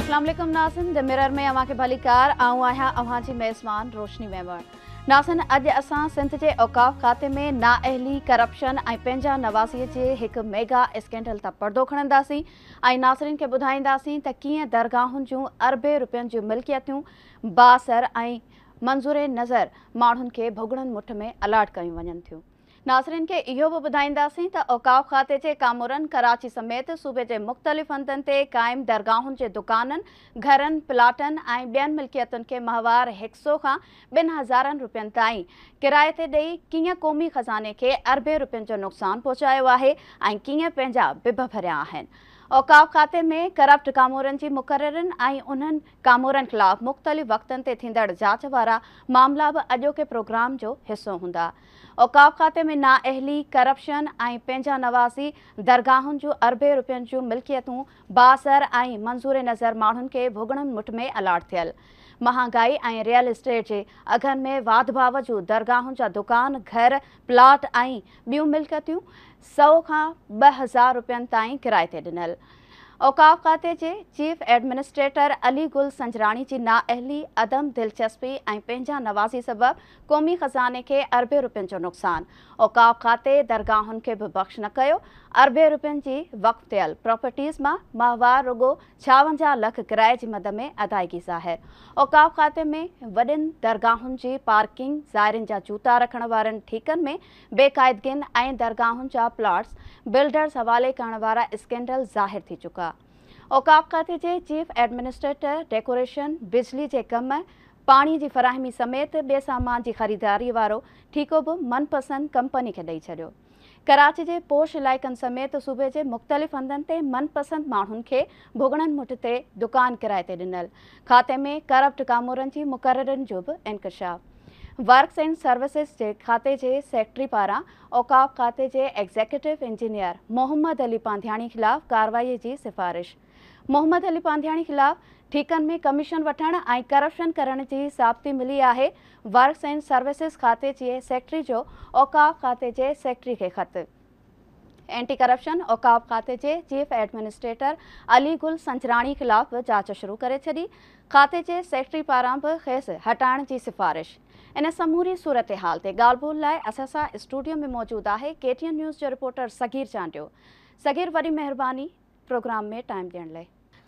السلام عليڪم ناظرين the mirror ۾ اوهان کي ڀليڪار. آئون آهيان اوهان جي ميزبان روشني ميمڻ. ناظرين اڄ اسان سنڌ جي اوقاف کاتي ۾ نااهلي، ڪرپشن ۽ پنهنجا نوازي جي هڪ ميگا اسڪينڊل تان پردو کڻنداسين ۽ ناظرين کي ٻڌائينداسين ته ڪيئن درگاهن جون اربين روپين جون ملڪيتون بااثر ۽ منظور نظر ماڻهن کي ڀڳڙن مٺ ۾ الاٽ ڪيون وڃن ٿيون. ناظرين کي اهو به ٻڌائينداسين ته اوقاف کاتي جي ڪامورن ڪراچي سميت صوبي جي مختلف هنڌن تي قائم درگاهن جي دڪانن، گهرن، پلاٽن ۽ ٻين ملڪيتن کي ماهوار هڪ سئو کان ٻن هزارن روپين تائين ڪرائي تي ڏئي ڪيئن قومي خزاني کي اربين روپين جو نقصان پهچايو آهي ۽ ڪيئن پنهنجا بڀ ڀريا آهن. اوقاف کاتي ۾ ڪرپٽ ڪامورن جي مقررين ۽ انهن ڪامورن خلاف مختلف وقتن تي ٿيندڙ جاچ وارا معاملا به اڄوڪي پروگرام جو حصو هوندا. اوقاف کاتي ۾ نااهلي، ڪرپشن ۽ پنهنجا نوازي درگاهن جون اربين روپين جون ملڪيتون بااثر ۽ منظور نظر ماڻهن کي ڀڳڙن مٺ ۾ الاٽ ٿيل. مهانگائي ۽ ريئل اسٽيٽ جي اگهن ۾ واڌ باوجود درگاهن جا دڪان، گهر، پلاٽ ۽ ٻيون ملڪيتون سئو کان 2000 روپين تائين ڪرائي تي ڏنل. اوقاف کاتي جي چيف ايڊمنسٽريٽر علي گل سنجراڻي جي نااهلي، عدم دلچسپي ۽ پنهنجا نوازي سبب قومي خزاني کي اربين روپين جو نقصان. اوقاف کاتي درگاهن کي به بخش نه ڪيو، اربين روپين جي وقف ٿيل پراپرٽيز مان ماهوار رڳو 56 لک ڪرائي جي مد ۾ ادائيگي ظاهر. اوقاف کاتي ۾ وڏين درگاهن جي پارڪنگ، زائرين جا جوتا رکڻ وارن ٺيڪن ۾ بيقاعدگين ۽ درگاهن جا پلاٽس بلڊرز حوالي ڪرڻ وارا اسڪينڊل ظاهر ٿي چڪا. اوقاف کاتي جي چيف ايڊمنسٽريٽر ڊيڪوريشن، بجلي جي ڪم، پاڻي جي فراهمي سميت ٻئي سامان جي خريداري وارو ٺيڪو به من پسند ڪمپني کي ڏئي ڇڏيو. ڪراچي جي پوش علائقن سميت صوبي جي مختلف هنڌن تي من پسند ماڻهن کي ڀڳڙن مٺ تي دڪان ڪرائي تي ڏنل کاتي ۾ ڪرپٽ ڪامورن جي مقررين جو به انڪشاف. ورڪس اينڊ سروسز جي کاتي جي سيڪريٽري پاران اوقاف کاتي جي ايگزيڪيوٽو انجنيئر محمد علي پانڌياڻي خلاف ڪارروائي جي سفارش. محمد علي پانڌياڻي خلاف ٺيڪن ۾ ڪميشن وٺڻ ۽ ڪرپشن ڪرڻ جي ثابتي ملي آهي. ورڪس اينڊ سروسز کاتي جي سيڪريٽري جو اوقاف کاتي جي سيڪريٽري کي خط. اينٽي ڪرپشن اوقاف کاتي جي چيف ايڊمنسٽريٽر علي گل سنجراڻي خلاف به جاچ شروع ڪري ڇڏي، کاتي جي سيڪريٽري پاران به کيس هٽائڻ جي سفارش. ان سموري صورتحال تي ڳالهه ٻولهه لاء اسان سان اسٽوڊيو ۾ موجود آهي ڪي ٽي اين نيوز جو رپورٽر صغير چانڊيو. صغير وڏي مهرباني پروگرام ۾ ٽائيم ڏيڻ لاء.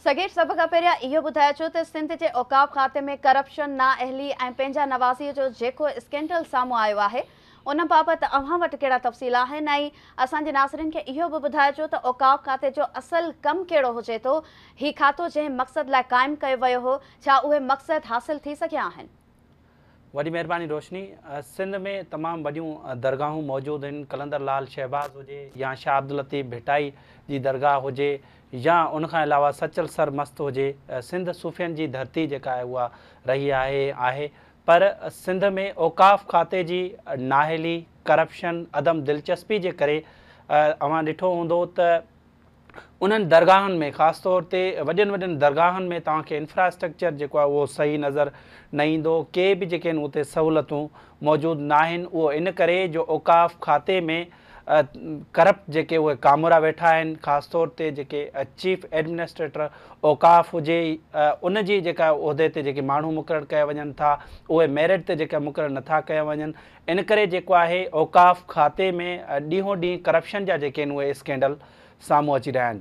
صغير سڀ کان پهريان اهو ٻڌائي اچو ته سنڌ جي اوقاف کاتي ۾ ڪرپشن، نااهلي ۽ پنهنجا نوازي جو جيڪو اسڪينڊل سامهون آيو آهي ان بابت اوهان وٽ ڪهڙا تفصيل آهن ۽ اسان جي ناظرين کي اهو به ٻڌائي اچو ته اوقاف کاتي جو اصل ڪم ڪهڙو هجي ٿو، هي کاتو جنهن مقصد لاء قائم ڪيو ويو هو ڇا اهي مقصد حاصل ٿي سگهيا آهن؟ وڏي مهرباني روشني. سنڌ ۾ تمام وڏيون درگاهون موجود آهن، قلندر لال شهباز هجي يا شاهه عبداللطيف ڀٽائي جي درگاهه هجي يا ان کان علاوه سچل سر مست هجي، سنڌ صوفين جي ڌرتي جيڪا آهي اها رهي آهي آهي پر سنڌ ۾ اوقاف کاتي جي نااهلي، ڪرپشن، عدم دلچسپي جي ڪري اوهان ڏٺو هوندو ته انهن درگاهن ۾ خاص طور تي وڏين وڏين درگاهن ۾ توهان کي انفراسٽرڪچر جيڪو آهي اهو صحيح نظر نه ايندو ڪي به جيڪي آهن اتي سهولتون موجود ناهن اهو ان ڪري جو اوقاف کاتي ۾ ڪرپٽ جيڪي اهي ڪامورا ويٺا آهن خاص طور تي جيڪي چيف ايڊمنسٽريٽر اوقاف هجي ان جي جيڪا عهدي تي جيڪي ماڻهو مقرر ڪيا وڃن ٿا اهي ميرٽ تي جيڪا مقرر نٿا ڪيا وڃن ان ڪري جيڪو آهي اوقاف کاتي ۾ ڏينهون ڏينهن ڪرپشن جا جيڪي آهن اهي اسڪينڊل سامهون اچي رهيا آهن.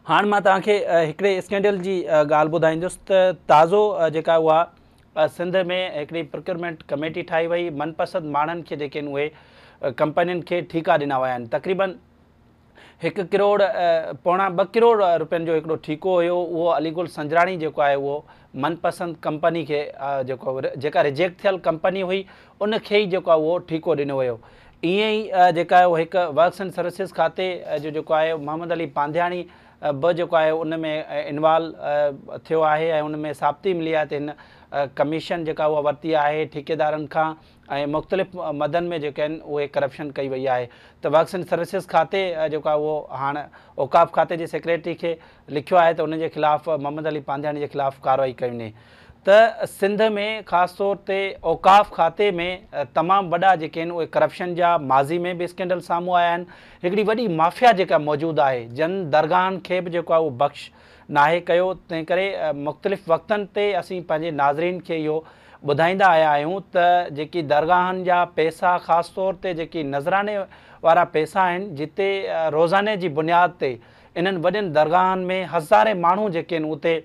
هاڻ مان توهان کي هڪڙي اسڪينڊل جي ڳالهه ٻڌائيندس ته تازو جيڪا اها سنڌ ۾ هڪڙي پروڪيورمينٽ ڪميٽي ٺاهي وئي من پسند ماڻهن کي جيڪي آهن اهي ڪمپنين کي ٺيڪا ڏنا ويا آهن تقريبن هڪ ڪروڙ پوڻا ٻه ڪروڙ روپين جو هڪڙو ٺيڪو هيو اهو علي گل سنجراڻي جيڪو آهي اهو من پسند ڪمپني کي جيڪو جيڪا ريجيڪٽ ٿيل ڪمپني هئي ان کي ئي جيڪو آهي اهو ٺيڪو ڏنو ويو ائين ئي جيڪا آهي اهو هڪ ورڪس اينڊ سروسز کاتي جو جيڪو آهي محمد علي پانڌياڻي به جيڪو آهي ان ۾ انوالو ٿيو آهي ۽ ان ۾ ثابتي ملي آهي ته هن ڪميشن جيڪا اها ورتي آهي ٺيڪيدارن کان ۽ مختلف مدن ۾ جيڪي آهن اهي ڪرپشن ڪئي وئي آهي ته ورڪس اينڊ سروسز کاتي جيڪو آهي اهو هاڻ اوقاف کاتي جي سيڪريٽري کي لکيو آهي ته ان جي خلاف محمد علي پانڌياڻي جي خلاف ڪارروائي ڪئي وڃي ته سنڌ ۾ خاص طور تي اوقاف کاتي ۾ تمام وڏا جيڪي آهن اهي ڪرپشن جا ماضي ۾ به اسڪينڊل سامهون آيا آهن. هڪڙي وڏي مافيا جيڪا موجود آهي جن درگاهن کي به جيڪو آهي اهو بخش ناهي ڪيو، تنهن ڪري مختلف وقتن تي اسين پنهنجي ناظرين کي اهو ٻڌائيندا آيا آهيون ته جيڪي درگاهن جا پئسا خاص طور تي جيڪي نذراني وارا پئسا آهن جتي روزاني جي بنياد تي انهن وڏين درگاهن ۾ هزارين ماڻهو جيڪي آهن اتي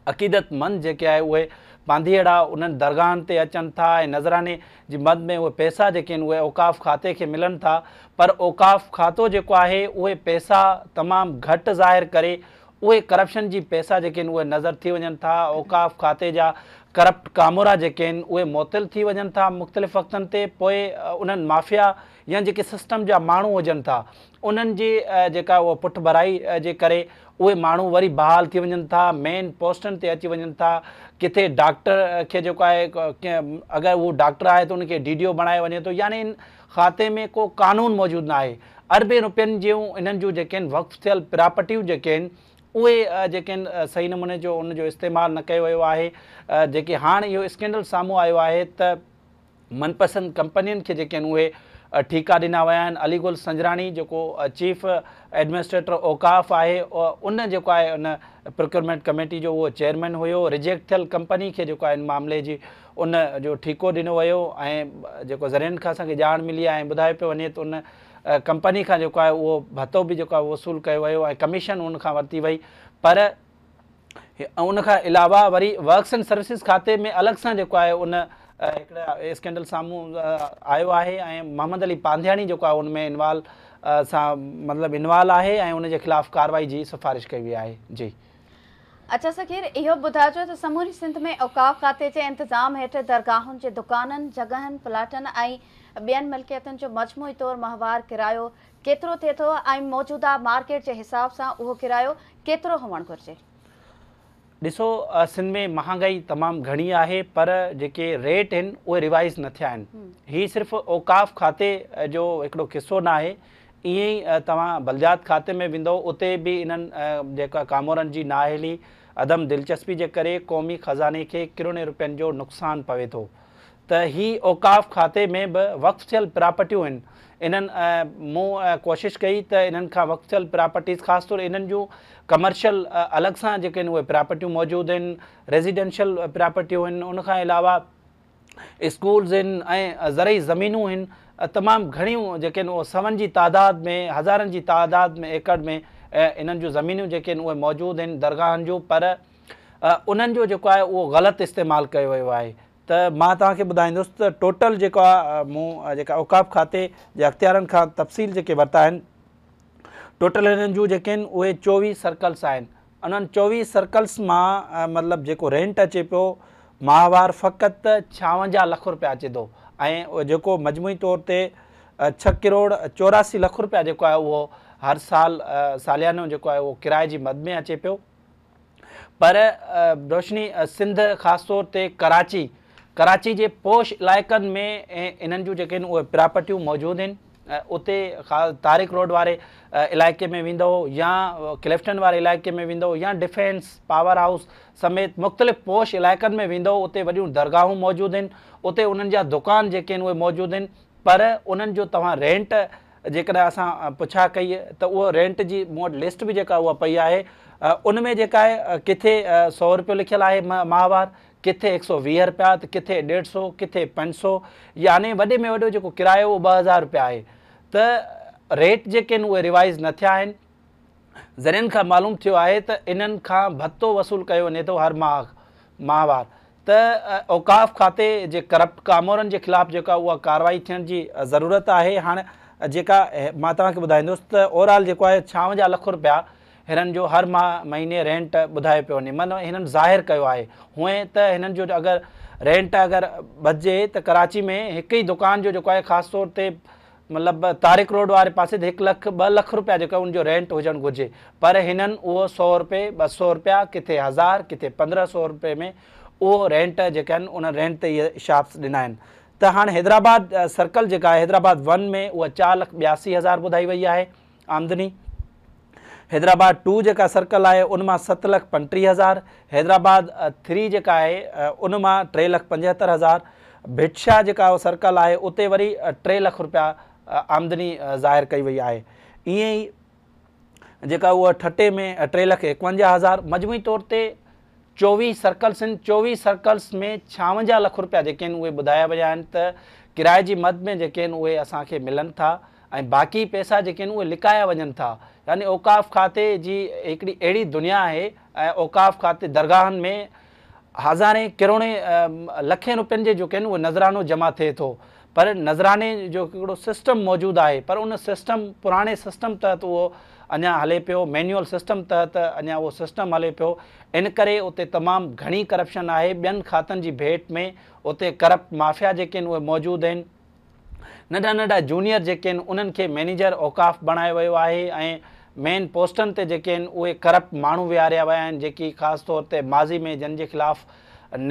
عقيدتمند جيڪي آهي اهي پانڌيئڙا انهن درگاهن تي اچن ٿا ۽ نذراني جي مد ۾ اهي پئسا جيڪي آهن اهي اوقاف کاتي کي ملن ٿا پر اوقاف کاتو جيڪو آهي اهي پئسا تمام گهٽ ظاهر ڪري اهي ڪرپشن جي پئسا جيڪي آهن اهي نظر ٿي وڃن ٿا. اوقاف کاتي جا ڪرپٽ ڪامورا جيڪي آهن اهي معطل ٿي وڃن ٿا مختلف وقتن تي پوء انهن مافيا يا جيڪي سسٽم جا ماڻهو هجن ٿا انهن جي جيڪا اها پٺڀرائي جي ڪري اهي ماڻهو وري بحال ٿي وڃن ٿا مين پوسٽن تي اچي وڃن ٿا ڪٿي ڊاڪٽر کي جيڪو آهي اگر اهو ڊاڪٽر آهي ته ان کي ڊي ڊي او بڻايو وڃي ٿو يعني ان کاتي ۾ ڪو قانون موجود نه آهي اربين روپين جون انهن جون جيڪي آهن وقف ٿيل پراپرٽيون جيڪي آهن اهي جيڪي آهن صحيح نموني جو ان جو استعمال نه ڪيو ويو آهي جيڪي هاڻ اهو اسڪينڊل سامهون آيو آهي ته من پسند ڪمپنين کي جيڪي آهن اهي ٺيڪا ڏنا ويا آهن. علي گل سنجراڻي جيڪو چيف ايڊمنسٽريٽر اوقاف آهي ان جيڪو آهي ان پروڪيورمينٽ ڪميٽي جو اهو چيئرمين هيو. رجيڪٽ ٿيل ڪمپني کي جيڪو آهي ان معاملي جي ان جو ٺيڪو ڏنو ويو ۽ جيڪو ذريعن کان اسان کي ڄاڻ ملي آهي ۽ ٻڌايو پيو وڃي ته ان ڪمپني کان جيڪو آهي اهو ڀتو به جيڪو آهي وصول ڪيو ويو ۽ ڪميشن ان کان ورتي وئي پر ان کان علاوه وري ورڪس اينڊ سروسز کاتي ۾ الڳ سان جيڪو آهي ان هڪڙا اسڪينڊل سامهون آيو آهي ۽ محمد علي پانڌياڻي جيڪو آهي ان ۾ انوال سان مطلب انوال آهي ۽ ان جي خلاف ڪارروائي جي سفارش ڪئي وئي آهي جي. اچا صغير اهو ٻڌائجو ته سموري سنڌ ۾ اوقاف کاتي جي انتظام هيٺ درگاهن جي دڪانن، جڳهن، پلاٽن ۽ ٻين ملڪيتن جو مجموعي طور ماهوار ڪرايو ڪيترو ٿئي ٿو ۽ موجوده مارڪيٽ جي حساب سان اهو ڪرايو ڪيترو هئڻ گهرجي؟ ڏسو سنڌ ۾ مهانگائي تمام گهڻي آهي پر جيڪي ريٽ آهن اهي ريوائز نه ٿيا آهن. هي صرف اوقاف کاتي جو هڪڙو قصو نه آهي ائين ئي توهان بلديات کاتي ۾ ويندؤ اتي به انهن جيڪا ڪامورن جي نااهلي عدم دلچسپي جي ڪري قومي خزاني کي ڪروڙين روپين جو نقصان پوي ٿو. ته هي اوقاف کاتي ۾ به وقف ٿيل پراپرٽيون آهن انهن مون ڪوشش ڪئي ته انهن کان وقف ٿيل پراپرٽيز خاص طور انهن جون ڪمرشل الڳ سان جيڪي آهن اهي پراپرٽيون موجود آهن ريزيڊنشل پراپرٽيون آهن ان کان علاوه اسڪولز آهن ۽ زرعي زمينون آهن تمام گهڻيون جيڪي آهن اهي سون جي تعداد ۾ هزارن جي تعداد ۾ ايڪڙ ۾ انهن جون زمينون جيڪي آهن اهي موجود آهن درگاهن جون پر انهن جو جيڪو آهي اهو غلط استعمال ڪيو ويو آهي ته مان توهان کي ٻڌائيندس ته ٽوٽل جيڪو آهي مون جيڪا اوقاف کاتي جي اختيارن کان تفصيل جيڪي ورتا آهن ٽوٽل هنن جون جيڪي آهن اهي 24 سرڪلس آهن انهن 24 سرڪلس مان مطلب جيڪو رينٽ اچي پيو ماهوار فقط 56 لک روپيا اچي ٿو ۽ جيڪو مجموعي طور تي 6 ڪروڙ 84 لک روپيا جيڪو آهي اهو هر سال ساليانو جيڪو آهي اهو ڪرائي جي مد ۾ اچي پيو پر روشني سنڌ خاص طور تي ڪراچي ڪراچي جي پوش علائقن ۾ انهن جون جيڪي آهن اهي پراپرٽيون موجود آهن اتي طارق روڊ واري علائقي ۾ ويندؤ يا ڪلفٽن واري علائقي ۾ ويندؤ يا ڊفينس پاور هائوس سميت مختلف پوش علائقن ۾ ويندؤ اتي وڏيون درگاهون موجود آهن اتي انهن جا دڪان جيڪي آهن اهي موجود آهن پر انهن جو توهان رينٽ جيڪڏهن اسان پڇا ڪئي ته اهو رينٽ جي مون وٽ لسٽ به جيڪا اها پئي آهي ان ۾ جيڪا آهي ڪٿي سو روپيو لکيل آهي ماهوار ڪٿي هڪ سو ويهه روپيا ته ڪٿي ڏيڍ سو ڪٿي 500 يعني وڏي ۾ وڏو جيڪو ڪرايو اهو 2000 روپيا آهي ته ريٽ جيڪي آهن اهي ريوائز نه ٿيا آهن. ذريعن کان معلوم ٿيو آهي ته انهن کان ڀتو وصول ڪيو وڃي ٿو هر ماهه ماهوار ته اوقاف کاتي جي ڪرپٽ ڪامورن جي خلاف جيڪا اها ڪارروائي ٿيڻ جي ضرورت آهي هاڻ جيڪا مان توهان کي ٻڌائيندس ته اوور آل جيڪو آهي 56 لک روپيا هنن جو هر ماهه مهيني رينٽ ٻڌايو پيو وڃي معنيٰ هنن ظاهر ڪيو آهي هونئن ته هنن جو اگر رينٽ اگر ٻڌجي ته ڪراچي ۾ هڪ ئي دڪان جو جيڪو آهي خاص طور تي مطلب طارق روڊ واري پاسي ته هڪ لک ٻه لک روپيا جيڪو ان جو رينٽ هجڻ گهرجي پر هنن اهو سو روپئي 200 روپيا ڪٿي هزار ڪٿي 1500 روپئي ۾ اهو رينٽ جيڪا آهن ان رينٽ تي اهي شاپس ڏنا آهن ته هاڻ حيدرآباد سرڪل جيڪا آهي حيدرآباد ون ۾ اها 4,82,000 ٻڌائي وئي آهي آمدني. حيدرآباد ٽو جيڪا سرڪل آهي ان مان 7,35,000، حيدرآباد ٿري جيڪا آهي ان مان 3,75,000، ڀٽ شاهه جيڪا سرڪل آهي اتي وري 3 لک رپيا آمدني ظاهر ڪئي وئي آهي. ائين ئي جيڪا اها ٺٽي ۾ 3,51,000، مجموعي طور تي 24 سرڪلس آهن، 24 سرڪلس ۾ 56 لک رپيا جيڪي آهن اهي ٻڌايا ويا آهن ته ڪرائي جي مد ۾ جيڪي آهن اهي اسان کي ملن ٿا ۽ باقي پئسا جيڪي آهن اهي لڪايا وڃن ٿا. يعني اوقاف کاتي جي هڪڙي اهڙي دنيا آهي ۽ اوقاف کاتي درگاهن ۾ هزارين ڪروڙين لکين روپين جي جيڪي آهن اهي نذرانو جمع ٿئي ٿو پر نذراني جو هڪڙو سسٽم موجود آهي پر ان سسٽم پراڻي سسٽم تحت اهو اڃا هلي پيو، مينيول سسٽم تحت اڃا اهو سسٽم هلي پيو، ان ڪري اتي تمام گهڻي ڪرپشن آهي، ٻين کاتن جي ڀيٽ ۾ اتي ڪرپٽ مافيا جيڪي آهن اهي موجود آهن، ننڍا ننڍا جونيئر جيڪي آهن انهن کي مئنيجر اوقاف بڻايو ويو آهي ۽ مين پوسٽن تي جيڪي آهن اهي ڪرپٽ ماڻهو ويهاريا ويا آهن جيڪي خاص طور تي ماضي ۾ جن جي خلاف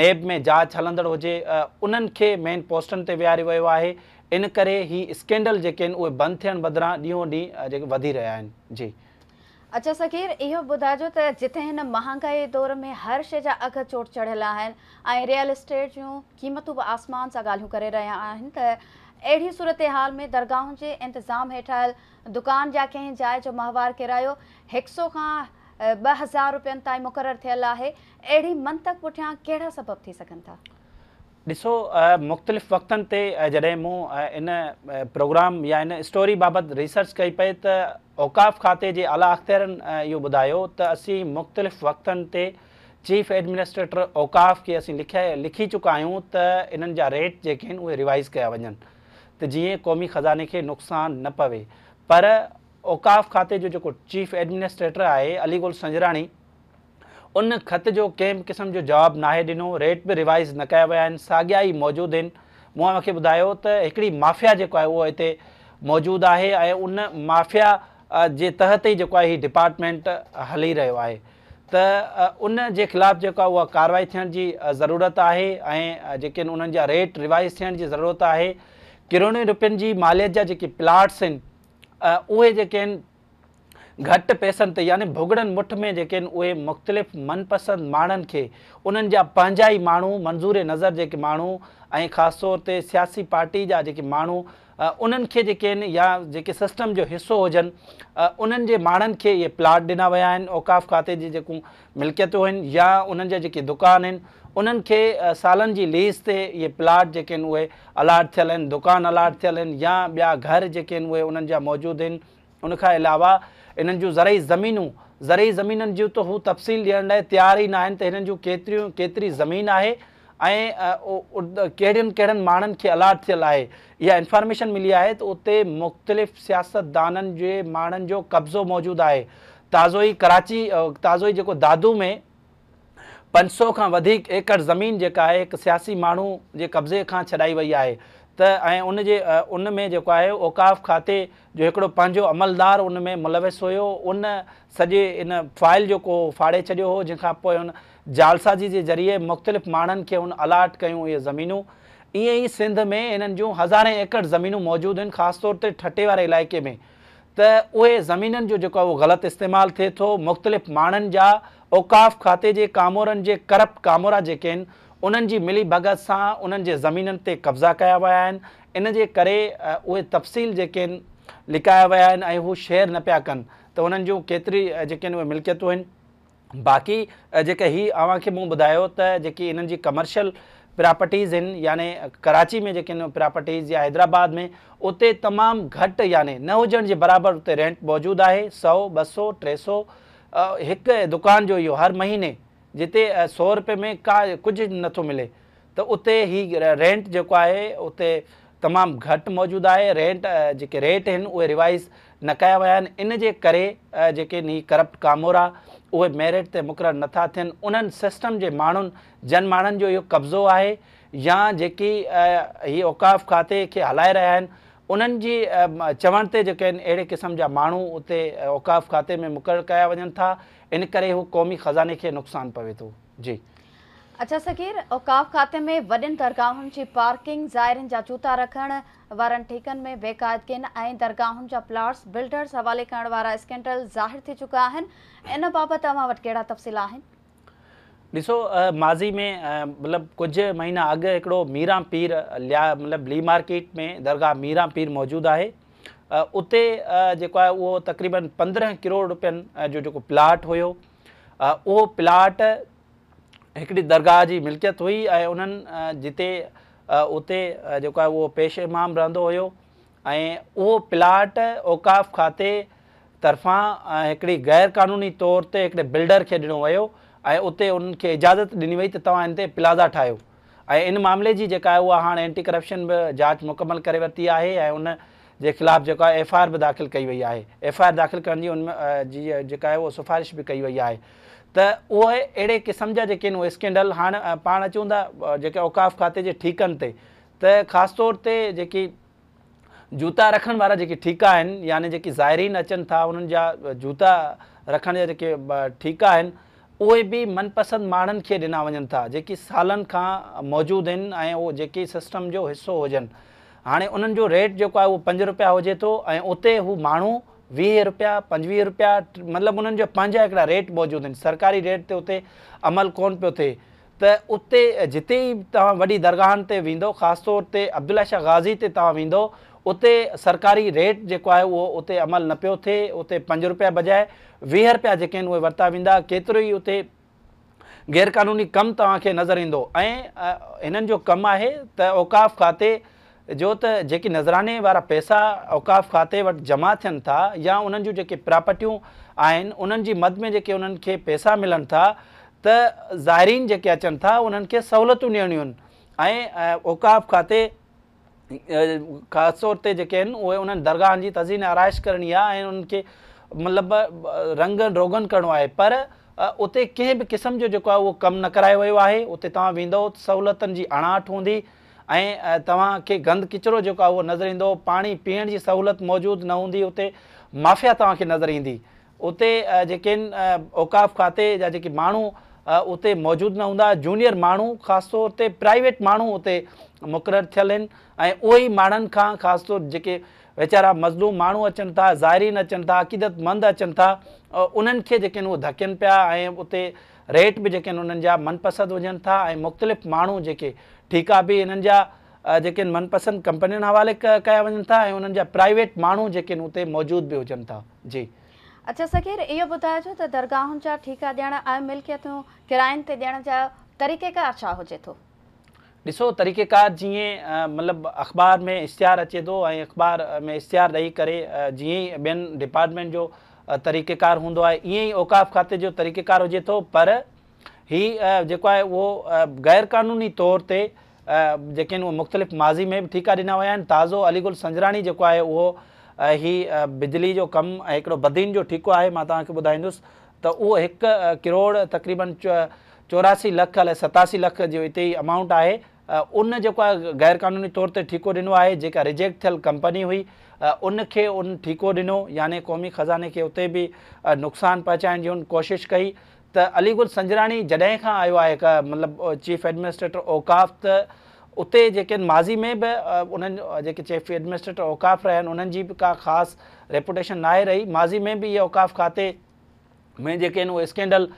نيب ۾ جاچ هلندڙ هجي انهن کي مين پوسٽن تي ويهاريو ويو آهي ان ڪري هي اسڪينڊل جيڪي آهن اهي بند ٿيڻ بدران ڏينهون ڏينهن جيڪي وڌي رهيا آهن. جي. اچا صغير اهو ٻڌائجو ته جتي هن مهانگائي دور ۾ هر شيء جا اگهه چوٽ چڙهيل آهن ۽ ريئل اسٽيٽ جون قيمتون به آسمان سان ڳالهيون ڪري رهيا آهن ته اهڙي صورتحال ۾ درگاهن جي انتظام هيٺ آيل دڪان يا ڪنهن جاء جو ماهوار ڪرايو هڪ سو کان 2000 روپين تائين مقرر ٿيل آهي، اهڙي منطق پٺيان ڪهڙا سبب ٿي سگهن ٿا؟ ڏسو مختلف وقتن تي جڏهن مون ان پروگرام يا ان اسٽوري بابت ريسرچ ڪئي پئي ته اوقاف کاتي جي اعليٰ اختيارين اهو ٻڌايو ته اسين مختلف وقتن تي چيف ايڊمنسٽريٽر اوقاف کي اسين لکي چڪا آهيون ته انهن جا ريٽ جيڪي آهن اهي ريوائز ڪيا وڃن ته جيئن قومي خزاني کي نقصان نه پوي پر اوقاف کاتي جو جيڪو چيف ايڊمنسٽريٽر آهي علي گل سنجراڻي ان خط جو ڪنهن به قسم جو جواب ناهي ڏنو، ريٽ به ريوائز نه ڪيا ويا آهن، ساڳيا ئي موجود آهن. مون اوهان کي ٻڌايو ته هڪڙي مافيا جيڪو آهي اهو هتي موجود آهي ۽ ان مافيا جي تحت ئي جيڪو آهي هي ڊپارٽمينٽ هلي رهيو آهي ته ان جي خلاف جيڪو آهي اها ڪارروائي ٿيڻ جي ضرورت آهي ۽ جيڪي آهن انهن جا ريٽ ريوائز ٿيڻ جي ضرورت آهي. ڪروڙين روپين جي ماليت جا جيڪي پلاٽس آهن اهي جيڪي آهن گهٽ پئسن تي يعني ڀڳڙن مٺ ۾ جيڪي آهن اهي مختلف من پسند ماڻهن کي انهن جا پنهنجا ئي ماڻهو منظور نظر جيڪي ماڻهو ۽ خاص طور تي سياسي پارٽي جا جيڪي ماڻهو انهن کي جيڪي آهن يا جيڪي سسٽم جو حصو هجن انهن جي ماڻهن کي اهي پلاٽ ڏنا ويا آهن اوقاف کاتي جي جيڪون ملڪيتون آهن يا انهن جا جيڪي دڪان آهن انهن کي سالن جي ليز تي اهي پلاٽ جيڪي آهن اهي الاٽ ٿيل آهن دڪان الاٽ ٿيل آهن يا ٻيا گهر جيڪي آهن اهي انهن جا موجود آهن. ان کان علاوه انهن جون زرعي زمينون، زرعي زمينن جون ته هو تفصيل ڏيڻ لاء تيار ئي ناهن ته هنن جون ڪيتريون ڪيتري زمين آهي ۽ ڪهڙين ڪهڙن ماڻهن کي الاٽ ٿيل آهي. اها انفارميشن ملي آهي ته اتي مختلف سياستدانن جي ماڻهن جو قبضو موجود آهي. تازو ئي ڪراچي تازو ئي جيڪو دادو ۾ 500 کان وڌيڪ ايڪڙ زمين جيڪا آهي هڪ سياسي ماڻهو جي قبضي کان ڇڏائي وئي آهي ته ۽ ان جي ان ۾ جيڪو آهي اوقاف کاتي جو هڪڙو پنهنجو عملدار ان ۾ ملوث هيو ان سڄي ان فائل جيڪو ڦاڙي ڇڏيو هو جنهن کان پوء ان جعلسازي جي ذريعي مختلف ماڻهن کي ان الاٽ ڪيون اهي زمينون ائين ئي سنڌ ۾ انهن جون هزارين ايڪڙ زمينون موجود آهن خاص طور تي ٺٽي واري علائقي ۾ ته اهي زمينن جو جيڪو آهي اهو غلط استعمال ٿئي ٿو، مختلف ماڻهن جا اوقاف کاتي جي ڪامورن جي ڪرپٽ ڪامورا جيڪي آهن انهن جي ملي ڀڳت سان انهن جي زمينن تي قبضا ڪيا ويا آهن ان جي ڪري اهي تفصيل جيڪي آهن لڪايا ويا آهن ۽ هو شيئر نه پيا ڪن ته انهن جون ڪيتري جيڪي آهن اهي ملڪيتون آهن. باقي جيڪي هي اوهان کي مون ٻڌايو ته جيڪي انهن جي ڪمرشل پراپرٽيز آهن يعني ڪراچي ۾ جيڪي آهن پراپرٽيز يا حيدرآباد ۾ اتي تمام گهٽ يعني نه هجڻ جي برابر اتي رينٽ موجود آهي سئو ٻه سئو ٽي سئو هڪ دڪان جو اهو هر مهيني جتي سئو روپئي ۾ ڪا ڪجهه نٿو ملي ته اتي هي رينٽ جيڪو آهي اتي تمام گهٽ موجود آهي رينٽ جيڪي ريٽ آهن اهي ريوائز نه ڪيا ويا آهن ان جي ڪري جيڪي هي ڪرپٽ ڪامورا اهي ميرٽ تي مقرر نٿا ٿين انهن سسٽم جي ماڻهن جن ماڻهن جو اهو قبضو آهي يا جيڪي هي اوقاف کاتي کي هلائي رهيا آهن انهن جي چوڻ تي جيڪي آهن اهڙي قسم جا ماڻهو اتي اوقاف کاتي ۾ مقرر ڪيا وڃن ٿا ان ڪري هو قومي خزاني کي نقصان پوي ٿو جي. اچا صغير، اوقاف کاتي ۾ وڏين درگاهن جي پارڪنگ، زائرين جا جوتا رکڻ وارن ٺيڪن ۾ بيقاعدگين ۽ درگاهن جا پلاٽس بلڊرز حوالي ڪرڻ وارا اسڪينڊل ظاهر ٿي چڪا آهن، ان بابت اوهان وٽ ڪهڙا تفصيل آهن؟ ڏسو، ماضي ۾ مطلب ڪجهه مهينا اڳ هڪڙو ميران پير ليا مطلب لي مارڪيٽ ۾ درگاهه ميران پير موجود آهي، اتي جيڪو آهي اهو تقريبن 15 ڪروڙ روپين جو جيڪو پلاٽ هيو، اهو پلاٽ هڪڙي درگاهه جي ملڪيت هئي ۽ انهن جتي اتي جيڪو آهي اهو پيش امام رهندو هيو ۽ اهو پلاٽ اوقاف کاتي طرفان هڪڙي غير قانوني طور تي هڪڙي بلڊر کي ڏنو ويو ۽ اتي انهن کي اجازت ڏني وئي ته توهان ان تي پلازا ٺاهيو ۽ ان معاملي جي جيڪا آهي اها هاڻ اينٽي ڪرپشن به جاچ مڪمل ڪري ورتي آهي ۽ ان جي خلاف جيڪو آهي ايف I R به داخل ڪئي وئي آهي. ايف I R داخل ڪرڻ جي ان جي جيڪا آهي اها سفارش به ڪئي وئي آهي ته اهي اهڙي قسم جا جيڪي آهن اهي اسڪينڊل هاڻ پاڻ اچون ٿا جيڪي اوقاف کاتي جي ٺيڪن تي ته خاص طور تي جيڪي جوتا رکڻ وارا جيڪي ٺيڪا آهن، يعني جيڪي زائرين اچن ٿا انهن جا جوتا رکڻ جا جيڪي ٺيڪا آهن اهي به من پسند ماڻهن کي ڏنا وڃن ٿا جيڪي سالن کان موجود آهن ۽ اهي جيڪي سسٽم جو حصو هجن. هاڻي انهن جو ريٽ جيڪو آهي اهو 5 روپيا هجي ٿو ۽ اتي هو ماڻهو 20 روپيا، 25 روپيا، مطلب انهن جا پنهنجا هڪڙا ريٽ موجود آهن، سرڪاري ريٽ تي اتي عمل ڪونه پيو ٿئي ته اتي جتي ئي توهان وڏي درگاهن تي ويندو، خاص طور تي عبدالله شاهه غازي تي توهان ويندو، اتي سرڪاري ريٽ جيڪو آهي اهو اتي عمل نه پيو ٿئي، اتي 5 روپيا بجاء 20 روپيا جيڪي آهن اهي ورتا ويندا، ڪيترو ئي اتي غير قانوني ڪم توهان کي نظر ايندو ۽ هنن جو ڪم آهي ته اوقاف کاتي جو ته جيڪي نذراني وارا پئسا اوقاف کاتي وٽ جمع ٿين ٿا يا انهن جون جيڪي پراپرٽيون آهن انهن جي مد ۾ جيڪي انهن کي پئسا ملن ٿا ته زائرين جيڪي اچن ٿا انهن کي سهولتون ڏيڻيون آهن ۽ اوقاف کاتي خاص طور تي جيڪي آهن اهي انهن درگاهن جي تزئين آرائش ڪرڻي آهي ۽ انهن کي مطلب رنگ روغن ڪرڻو آهي پر اتي ڪنهن به قسم جو جيڪو آهي اهو ڪم نه ڪرايو ويو آهي. اتي توهان ويندؤ ته سهولتن جي اڻاٺ هوندي ۽ توهان کي گند ڪچرو جيڪو آهي اهو نظر ايندو، پاڻي پيئڻ جي سهولت موجود نه هوندي، اتي مافيا توهان کي نظر ايندي. اتي جيڪي آهن اوقاف کاتي جا جيڪي ماڻهو اتي موجود نه هوندا، جونيئر ماڻهو خاص طور تي پرائيويٽ ماڻهو اتي مقرر ٿيل آهن ۽ اهي ئي ماڻهن کان خاص طور جيڪي ويچارا مظلوم ماڻهو اچن ٿا، زائرين اچن ٿا، عقيدت مند اچن ٿا، انهن کي جيڪي آهن اهي ڌڪين پيا ۽ اتي ريٽ به جيڪي آهن انهن جا من پسند هجن ٿا ۽ مختلف ماڻهو جيڪي ٺيڪا به انهن جا جيڪي آهن من پسند ڪمپنين حوالي ڪيا وڃن ٿا ۽ انهن جا پرائيويٽ ماڻهو جيڪي آهن اتي موجود به هجن ٿا. جي. اڇا صغير، اهو ٻڌائجو ته درگاهن جا ٺيڪا ڏيڻ ۽ ملڪيتون ڪراين تي ڏيڻ جا طريقيڪار ڇا هجي ٿو؟ ڏسو طريقيڪار جيئن مطلب اخبار ۾ اشتهار اچي ٿو ۽ اخبار ۾ اشتهار ڏئي ڪري جيئن ئي ٻين ڊپارٽمينٽ جو طريقيڪار هوندو آهي ائين ئي اوقاف کاتي جو طريقيڪار هجي ٿو پر هي جيڪو آهي اهو غير قانوني طور تي جيڪي آهن اهي مختلف ماضي ۾ به ٺيڪا ڏنا ويا آهن. تازو علي گل سنجراڻي جيڪو آهي اهو هي بجلي جو ڪم ۽ هڪڙو بدين جو ٺيڪو آهي مان توهان کي ٻڌائيندس ته اهو 1 ڪروڙ تقريبن 84 لک الائي 87 لک جو اتي ئي امائونٽ آهي ان جيڪو آهي غير قانوني طور تي ٺيڪو ڏنو آهي جيڪا ريجيڪٽ ٿيل ڪمپني هئي ان کي ان ٺيڪو ڏنو يعني قومي خزاني کي اتي به نقصان پهچائڻ جي ان ڪوشش ڪئي ته علي گل سنجراڻي جڏهن کان آيو آهي مطلب چيف ايڊمنسٽريٽر اوقاف ته اتي جيڪي ماضي ۾ به انهن جيڪي چيف ايڊمنسٽريٽر اوقاف رهيا آهن انهن جي به ڪا خاص ريپوٽيشن ناهي رهي. ماضي ۾ به اهي اوقاف کاتي ۾ جيڪي آهن اهي اسڪينڊل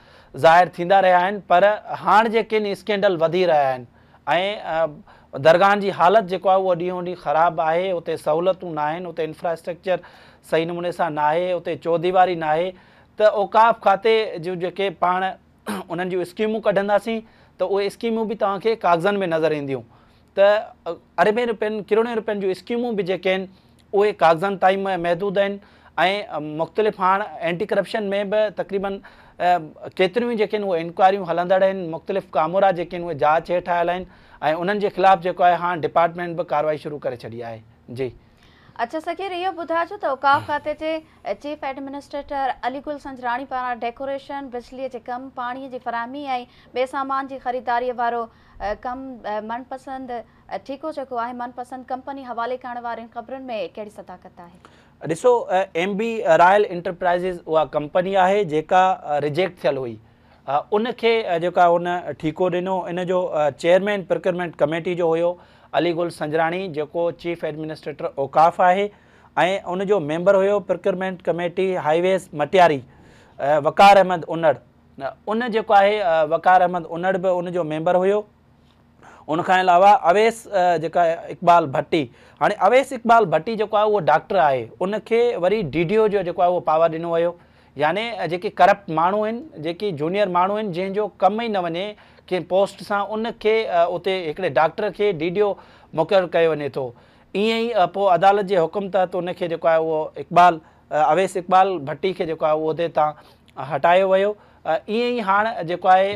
ظاهر ٿيندا رهيا آهن پر هاڻ جيڪي آهن اسڪينڊل وڌي رهيا آهن ۽ درگاهن جي حالت جيڪو آهي اهو ڏينهون ڏينهن خراب آهي. اتي سهولتون ناهن، اتي انفراسٽرڪچر صحيح نموني سان ناهي، اتي چوديواري ناهي ته اوقاف کاتي جون جيڪي پاڻ انهن جون اسڪيمون ڪڍنداسين ته اهي اسڪيمون به توهان کي ڪاغذن ۾ نظر اينديون ته اربين روپين ڪروڙين روپين جون اسڪيمون به جيڪي آهن اهي ڪاغذن تائين محدود آهن ۽ مختلف هاڻ اينٽي ڪرپشن ۾ به تقريبن ڪيتريون ئي جيڪي آهن اهي انڪوائريون هلندڙ آهن مختلف ڪامورا جيڪي آهن اهي جاچ هيٺ آيل آهن ۽ انهن جي خلاف جيڪو آهي هاڻ ڊپارٽمينٽ به ڪارروائي شروع ڪري ڇڏي آهي. جي. اڇا صغير، اهو ٻڌائجو ته اوقاف کاتي جي چيف ايڊمنسٽريٽر علي گل سنجراڻي پاران ڊيڪوريشن، بجلي جي ڪم، پاڻي جي فراهمي ۽ ٻئي سامان جي خريداري وارو ڪم من پسند ٺيڪو جيڪو آهي من پسند ڪمپني حوالي ڪرڻ وارين خبرن ۾ ڪهڙي صداقت آهي؟ ڏسو ايم بي رائل انٽرپرائيزز اها ڪمپني آهي جيڪا ريجيڪٽ ٿيل هئي. ان کي جيڪو آهي ان ٺيڪو ڏنو. ان جو چيئرمين پروڪيورمينٽ ڪميٽي جو هيو علي گل سنجراڻي، جيڪو چيف ايڊمنسٽريٽر اوقاف آهي، ۽ ان جو ميمبر هيو procurement committee highways Matiari Waqar Ahmed Unar. ان جيڪو آهي وقار احمد انڙ به ان جو ميمبر هيو. ان کان علاوه اويس جيڪا اقبال ڀٽي، هاڻي اويس اقبال ڀٽي جيڪو آهي اهو ڊاڪٽر آهي، ان کي وري ڊي ڊي او جو جيڪو آهي اهو پاور ڏنو ويو. يعني جيڪي ڪرپٽ ماڻهو آهن، جيڪي جونيئر ماڻهو آهن، جنهن جو ڪم ئي نه وڃي ڪنهن پوسٽ سان، ان کي اتي هڪڙي ڊاڪٽر کي ڊي ڊي او مقرر ڪيو وڃي ٿو. ائين ئي پوء عدالت جي حڪم تحت ان کي جيڪو آهي اهو اقبال اويس اقبال ڀٽي کي جيڪو آهي اهو عهدي تان هٽايو ويو. ائين ئي هاڻ جيڪو آهي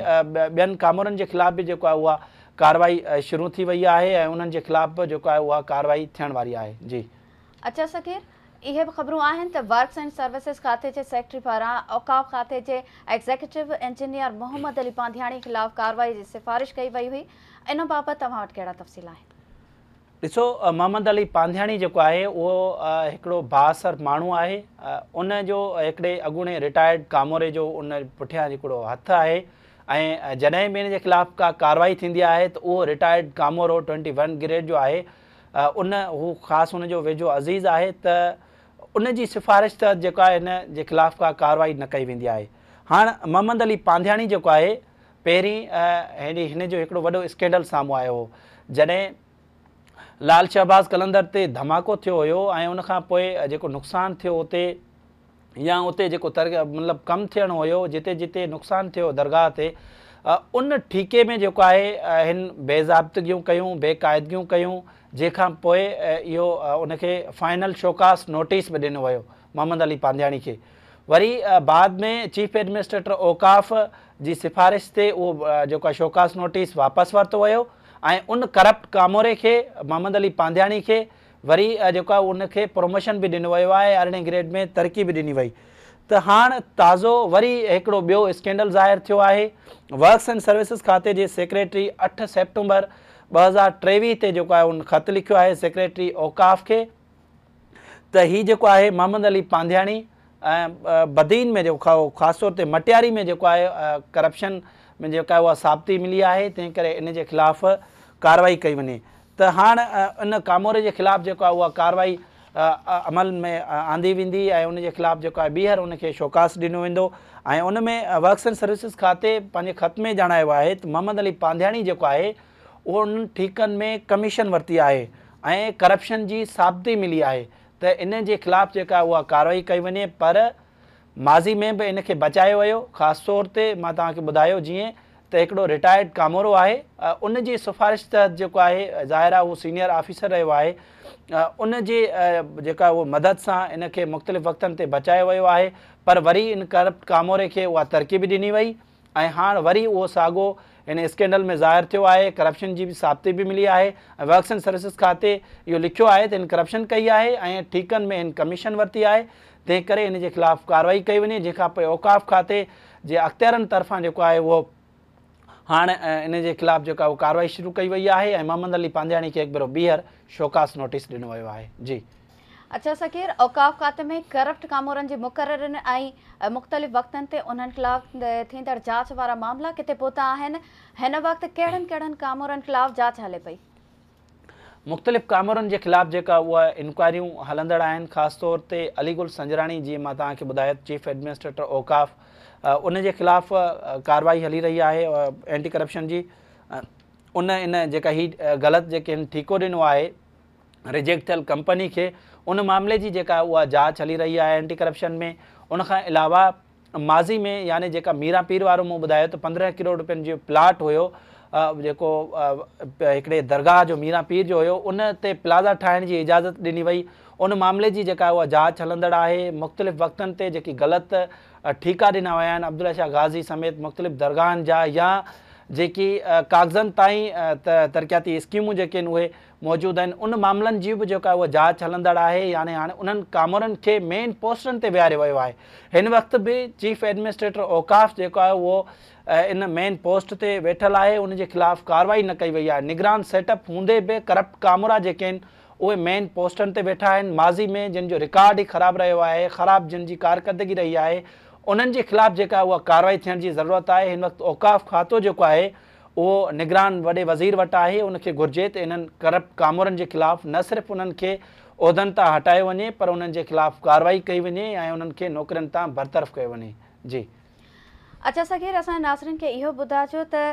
ٻين ڪامورن جي خلاف به جيڪو آهي اها ڪارروائي شروع ٿي وئي آهي ۽ انهن جي خلاف به جيڪو آهي اها ڪارروائي ٿيڻ واري آهي. جي. اچا صغير، اهي به خبرون آهن ته ورڪس اينڊ سروسز کاتي جي سيڪريٽري پاران اوقاف کاتي جي ايگزيڪيوٽو انجنيئر محمد علي پانڌياڻي خلاف ڪارروائي جي سفارش ڪئي وئي هئي، ان بابت توهان وٽ ڪهڙا تفصيل آهن؟ ڏسو، محمد علي پانڌياڻي جيڪو آهي اهو هڪڙو بااثر ماڻهو آهي. ان جو هڪڙي اڳوڻي رٽائرڊ ڪاموري جو ان پٺيان هڪڙو هٿ آهي ۽ جڏهن به ان جي خلاف ڪا ڪارروائي ٿيندي آهي ته اهو رٽائرڊ ڪامورو 21 گريڊ جو آهي، ان هو خاص ان جو ويجهو عزيز آهي ته ان جي سفارش تحت جيڪو آهي ان جي خلاف ڪا ڪارروائي نه ڪئي ويندي آهي. هاڻ محمد علي پانڌياڻي جيڪو آهي پهرين هن جو هڪڙو وڏو اسڪينڊل سامهون آيو هو، جڏهن لال شهباز قلندر تي ڌماڪو ٿيو هيو ۽ ان کان پوء جيڪو نقصان ٿيو اتي يا اتي جيڪو مطلب ڪم ٿيڻو هيو، جتي جتي نقصان ٿيو درگاهه تي، ان ٺيڪي ۾ جيڪو آهي هن بي ضابطگيون ڪيون، بي قاعدگيون ڪيون، جنهن کان پوء اهو ان کي فائنل شوڪاز نوٽيس به ڏنو ويو محمد علي پانڌياڻي کي. وري بعد ۾ چيف ايڊمنسٽريٽر اوقاف جي سفارش تي اهو جيڪو آهي شوڪاز نوٽيس واپس ورتو ويو ۽ ان ڪرپٽ ڪاموري کي محمد علي پانڌياڻي کي وري جيڪو آهي ان کي پروموشن به ڏنو ويو آهي، 18 گريڊ ۾ ترقي به ڏني وئي. ته هاڻ تازو وري هڪڙو ٻيو اسڪينڊل ظاهر ٿيو آهي. ورڪس اينڊ سروسز کاتي جي سيڪريٽري 8 سيپٽمبر 2023 تي جيڪو آهي ان خط لکيو آهي سيڪريٽري اوقاف کي ته هي جيڪو آهي محمد علي پانڌياڻي ۽ بدين ۾ جيڪو خاص طور تي مٽياري ۾ جيڪو آهي ڪرپشن ۾ جيڪا اها ثابتي ملي آهي، تنهن ڪري ان جي خلاف ڪارروائي ڪئي وڃي. ته هاڻ ان ڪاموري جي خلاف جيڪو آهي اها ڪارروائي عمل ۾ آندي ويندي ۽ ان جي خلاف جيڪو آهي ٻيهر ان کي شوڪاز ڏنو ويندو. ۽ ان ۾ ورڪس اينڊ سروسز کاتي پنهنجي خط ۾ ڄاڻايو آهي ته محمد علي پانڌياڻي جيڪو آهي اهو انهن ٺيڪن ۾ ڪميشن ورتي آهي ۽ ڪرپشن جي ثابتي ملي آهي ته ان جي خلاف جيڪا اها ڪارروائي ڪئي وڃي، پر ماضي ۾ به ان کي بچايو ويو. خاص طور تي مان توهان کي ٻڌايو جيئن ته هڪڙو رٽائرڊ ڪامورو آهي، ان جي سفارش تحت جيڪو آهي ظاهر آهي هو سينيئر آفيسر رهيو آهي، ان جي جيڪا اهو مدد سان ان کي مختلف وقتن تي بچايو ويو آهي، پر وري ان ڪرپٽ ڪاموري کي اها ترقي به ڏني وئي ۽ هاڻ وري اهو ساڳو ان اسڪينڊل ۾ ظاهر ٿيو آهي، ڪرپشن جي به ثابتي به ملي آهي ۽ ورڪس اينڊ سروسز کاتي اهو لکيو آهي ته هن ڪرپشن ڪئي آهي ۽ ٺيڪن ۾ هن ڪميشن ورتي آهي، تنهن ڪري هن جي خلاف ڪارروائي ڪئي وڃي، جنهن کان پوء اوقاف کاتي جي اختيارن طرفان جيڪو آهي اهو هاڻ ان جي خلاف جيڪا اهو ڪارروائي شروع ڪئي وئي آهي ۽ محمد علي پانڌياڻي کي هڪ ڀيرو ٻيهر شوڪاز نوٽيس ڏنو ويو آهي. جي. اچا صغير، اوقاف کاتي ۾ ڪرپٽ ڪامورن جي مقررين ۽ مختلف وقتن تي انهن خلاف ٿيندڙ جاچ وارا معاملا ڪٿي پهتا آهن؟ هن وقت ڪهڙن ڪهڙن ڪامورن خلاف جاچ هلي پئي؟ مختلف ڪامورن جي خلاف جيڪا اها انڪوائريون هلندڙ آهن، خاص طور تي علي گل سنجراڻي جيئن مان توهان کي ٻڌايو ته چيف ايڊمنسٽريٽر اوقاف ان جي خلاف ڪارروائي هلي رهي آهي اينٽي ڪرپشن جي ان ان جيڪا هي غلط جيڪي هن ٺيڪو ڏنو آهي ريجيڪٽ ٿيل ڪمپني کي ان معاملي جي جيڪا اها جاچ هلي رهي آهي اينٽي ڪرپشن ۾. ان کان علاوه ماضي ۾ يعني جيڪا ميران پير وارو مون ٻڌايو ته 15 ڪروڙ روپين جو پلاٽ هيو جيڪو هڪڙي درگاهه جو ميران پير جو هيو ان تي پلازا ٺاهڻ جي اجازت ڏني وئي، ان معاملي جي جيڪا اها جاچ هلندڙ آهي. مختلف وقتن تي جيڪي غلط ٺيڪا ڏنا ويا آهن عبدالله شاهه غازي سميت مختلف درگاهن جا يا جيڪي ڪاغذن تائين ترقياتي اسڪيمون جيڪي آهن اهي موجود آهن، ان معاملن جي به جيڪا اها جاچ هلندڙ آهي. يعني هاڻي انهن ڪامورن کي مين پوسٽن تي ويهاريو ويو آهي. هن وقت به چيف ايڊمنسٽريٽر اوقاف جيڪو آهي اهو ان مين پوسٽ تي ويٺل آهي، ان جي خلاف ڪارروائي نه ڪئي وئي آهي. نگران سيٽ اپ هوندي به ڪرپٽ ڪامورا جيڪي آهن اهي مين پوسٽن تي ويٺا آهن. ماضي ۾ جن جو رڪارڊ ئي خراب رهيو آهي، خراب جن جي ڪارڪردگي رهي آهي، انهن جي خلاف جيڪا اها ڪارروائي ٿيڻ جي ضرورت آهي. هن وقت اوقاف کاتو جيڪو آهي اهو نگران وڏي وزير وٽ آهي، ان کي گهرجي ته انهن ڪرپٽ ڪامورن جي خلاف نه صرف انهن کي عهدن تان هٽايو وڃي پر انهن جي خلاف ڪارروائي ڪئي وڃي ۽ انهن کي نوڪرين تان برطرف ڪيو وڃي. جي. اچا صغير، اسان جي ناظرين کي اهو ٻڌائجو ته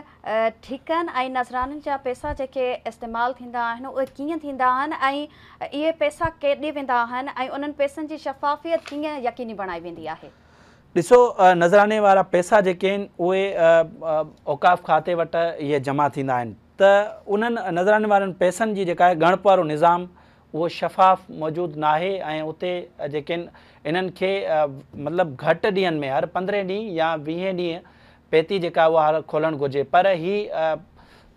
ٺيڪن ۽ نذرانن جا پئسا جيڪي استعمال ٿيندا آهن اهي ڪيئن ٿيندا آهن ۽ اهي پئسا ڪيڏي ويندا آهن ۽ انهن پئسن جي شفافيت ڪيئن يقيني بڻائي ويندي آهي؟ ڏسو، نذراني وارا پئسا جيڪي آهن اهي اوقاف کاتي وٽ اهي جمع ٿيندا آهن ته انهن نذراني وارن پئسن جي جيڪا آهي ڳڻپ وارو نظام اهو شفاف موجود ناهي ۽ اتي جيڪي آهن انهن کي مطلب گهٽ ڏينهن ۾ هر پندرهين ڏينهن يا ويهين ڏينهن پيتي جيڪا اها هر کولڻ گهرجي پر هي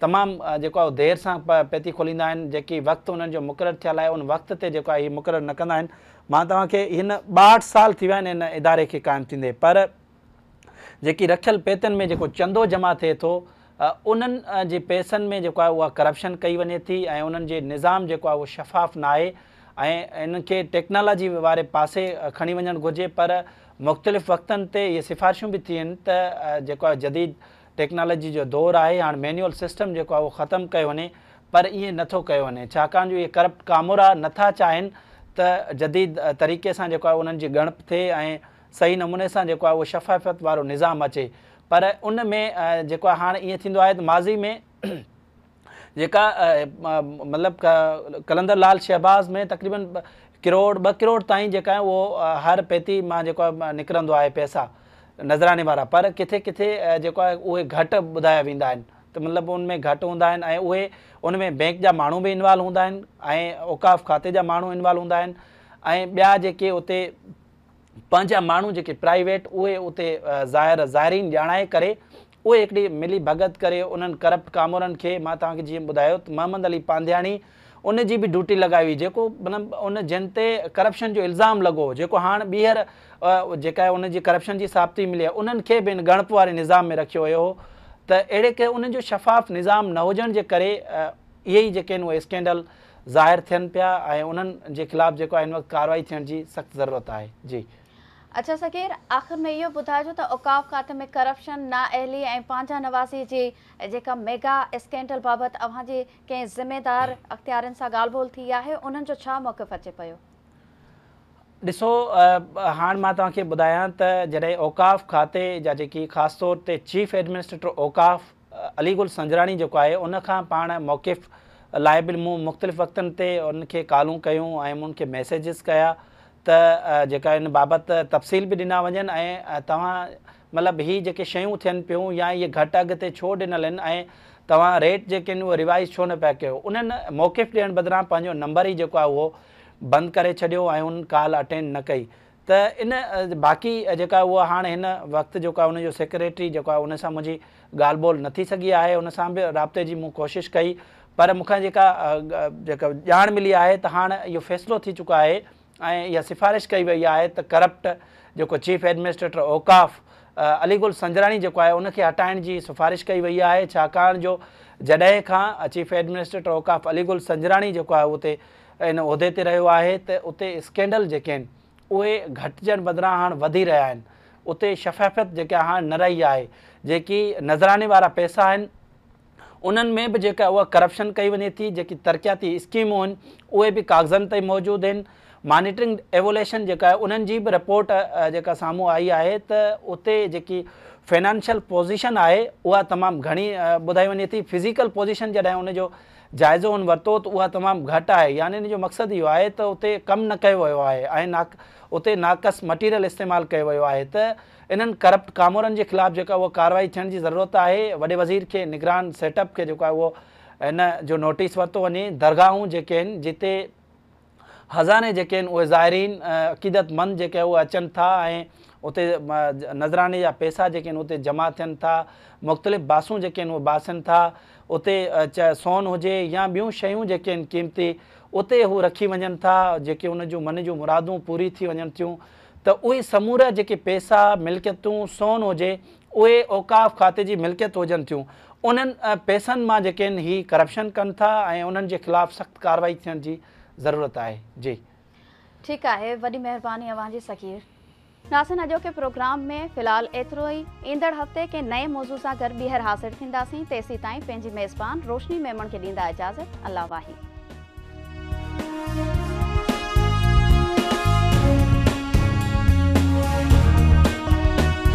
تمام جيڪو آهي دير سان پيتي کوليندا آهن، جيڪي وقت انهن جو مقرر ٿيل آهي ان وقت تي جيڪو آهي هي مقرر نه ڪندا آهن. مان توهان کي هن 62 سال ٿي ويا آهن هن اداري کي قائم ٿيندي پر جيڪي رکيل پيتين ۾ جيڪو چندو جمع ٿئي ٿو انهن جي پئسن ۾ جيڪو آهي اها ڪرپشن ڪئي وڃي ٿي ۽ انهن جي نظام جيڪو آهي اهو شفاف ناهي ۽ انهن کي ٽيڪنالاجي واري پاسي کڻي وڃڻ گهرجي پر مختلف وقتن تي اهي سفارشون به ٿيون ته جيڪو آهي جديد ٽيڪنالاجي جو دور آهي هاڻ مينيول سسٽم جيڪو آهي اهو ختم ڪيو وڃي پر ائين نٿو ڪيو وڃي ڇاڪاڻ جو اهي ڪرپٽ ڪامورا نٿا چاهين ته جديد طريقي سان جيڪو آهي انهن جي ڳڻپ ٿئي ۽ صحيح نموني سان جيڪو آهي اهو شفافيت وارو نظام اچي پر ان ۾ جيڪو آهي هاڻ ائين ٿيندو آهي ته ماضي ۾ جيڪا مطلب قلندر لال شهباز ۾ تقريبن ڪروڙ 2 ڪروڙ تائين جيڪا آهي اهو هر پيتي مان جيڪو آهي نڪرندو آهي پئسا نذراني وارا پر ڪٿي ڪٿي جيڪو آهي اهي گهٽ ٻڌايا ويندا آهن ته مطلب ان ۾ گهٽ هوندا آهن ۽ اهي ان ۾ بينڪ جا ماڻهو به انوالو هوندا آهن ۽ اوقاف کاتي جا ماڻهو انوالو هوندا آهن ۽ ٻيا جيڪي اتي پنهنجا ماڻهو جيڪي پرائيويٽ اهي اتي ظاهر زائرين ڄاڻائي ڪري اهي هڪڙي ملي ڀڳت ڪري انهن ڪرپٽ ڪامورن کي مان توهان کي جيئن ٻڌايو ته محمد علي پانڌياڻي ان جي به ڊيوٽي لڳائي هئي جيڪو مطلب ان جن تي ڪرپشن جو الزام لڳو جيڪو هاڻ ٻيهر جيڪا ان جي ڪرپشن جي ثابتي ملي آهي انهن کي به ان ڳڻپ واري نظام ۾ رکيو ويو هو ته اهڙي ڪي انهن جو شفاف نظام نه هجڻ جي ڪري اهي ئي جيڪي آهن اهي اسڪينڊل ظاهر ٿين پيا ۽ انهن جي خلاف جيڪو آهي هن وقت ڪارروائي ٿيڻ جي سخت ضرورت آهي. جي. اڇا صغير، آخر ۾ اهو ٻڌائجو ته اوقاف کاتي ۾ ڪرپشن، نااهلي ۽ پنهنجا نوازي جي جيڪا ميگا اسڪينڊل بابت اوهان جي ڪنهن ذميدار اختيارين سان ڳالهه ٻولهه ٿي آهي، انهن جو ڇا موقف اچي پيو؟ ڏسو هاڻ مان توهان کي ٻڌايان ته جڏهن اوقاف کاتي جا جيڪي خاص طور تي چيف ايڊمنسٽريٽر اوقاف علي گل سنجراڻي جيڪو آهي ان کان پاڻ موقف لاء به مون مختلف وقتن تي ان کي ڪالون ڪيون ۽ مون کي ميسيجز ڪيا ته جيڪا ان بابت تفصيل به ڏنا وڃن ۽ توهان مطلب هي جيڪي شيون ٿين پيون يا اهي گهٽ اگهه تي ڇو ڏنل آهن ۽ توهان ريٽ جيڪي آهن اهي ريوائز ڇو نه پيا ڪيو. انهن موقف ڏيڻ بدران پنهنجو نمبر ئي جيڪو آهي اهو بند ڪري ڇڏيو ۽ ان ڪال اٽينڊ نه ڪئي ته ان باقي جيڪا اهو هاڻ هن وقت جيڪو آهي ان جو سيڪريٽري جيڪو آهي ان سان منهنجي ڳالهه ٻولهه نه ٿي سگهي آهي ان سان به رابطي جي مون ڪوشش ڪئي پر مون کان جيڪا جيڪا ڄاڻ ملي آهي ته هاڻ اهو فيصلو ٿي چڪو آهي ۽ اها سفارش ڪئي وئي آهي ته ڪرپٽ جيڪو چيف ايڊمنسٽريٽر اوقاف علي گل سنجراڻي جيڪو آهي ان کي هٽائڻ جي سفارش ڪئي وئي آهي ڇاڪاڻ جو جڏهن کان چيف ايڊمنسٽريٽر اوقاف علي گل سنجراڻي جيڪو آهي اتي ان عهدي تي رهيو آهي ته اتي اسڪينڊل جيڪي آهن اهي گهٽجڻ بدران هاڻ وڌي رهيا آهن اتي شفافيت جيڪا هاڻ نه رهي آهي جيڪي نذراني وارا پئسا آهن انهن ۾ به جيڪا اها ڪرپشن ڪئي وڃي ٿي جيڪي ترقياتي اسڪيمون آهن اهي به ڪاغذن تي موجود آهن مانيٽرنگ ايووليشن جيڪا آهي انهن جي به رپورٽ جيڪا سامهون آئي آهي ته اتي جيڪي فنانشل پوزيشن آهي اها تمام گهڻي ٻڌائي وڃي ٿي فزيڪل پوزيشن جڏهن ان جو جائزو هن ورتو ته اها تمام گهٽ آهي يعني ان جو مقصد اهو آهي ته اتي ڪم نه ڪيو ويو آهي ۽ اتي ناقص مٽيريل استعمال ڪيو ويو آهي ته انهن ڪرپٽ ڪامورن جي خلاف جيڪا اها ڪارروائي ٿيڻ جي ضرورت آهي وڏي وزير کي نگران سيٽ اپ کي جيڪو آهي اهو ان جو نوٽيس ورتو وڃي درگاهون جيڪي آهن جتي هزارين جيڪي آهن اهي زائرين عقيدت مند جيڪي اهي اچن ٿا ۽ اتي نذراني جا پئسا جيڪي آهن اتي جمع ٿين ٿا مختلف باسون جيڪي آهن اهي باسن ٿا اتي چاهي سون هجي يا ٻيون شيون جيڪي آهن قيمتي اتي هو رکي وڃن ٿا جيڪي ان جون من جون مرادون پوري ٿي وڃن ٿيون ته اهي سمورا جيڪي پئسا ملڪيتون سون هجي اهي اوقاف کاتي جي ملڪيت هجن ٿيون انهن پئسن مان جيڪي آهن هي ڪرپشن ڪن ٿا ۽ انهن جي خلاف سخت ڪارروائي ٿيڻ جي ضرورت آهي. جي. ٺيڪ آهي وڏي مهرباني اوهان جي صغير. ناظرين اڄوڪي پروگرام ۾ في الحال ايترو ئي. ايندڙ هفتي ڪنهن نئين موضوع سان گڏ ٻيهر حاضر ٿينداسين. تيسيتائين پنهنجي ميزبان روشني ميمڻ کي ڏيندا اجازت. الله واهي.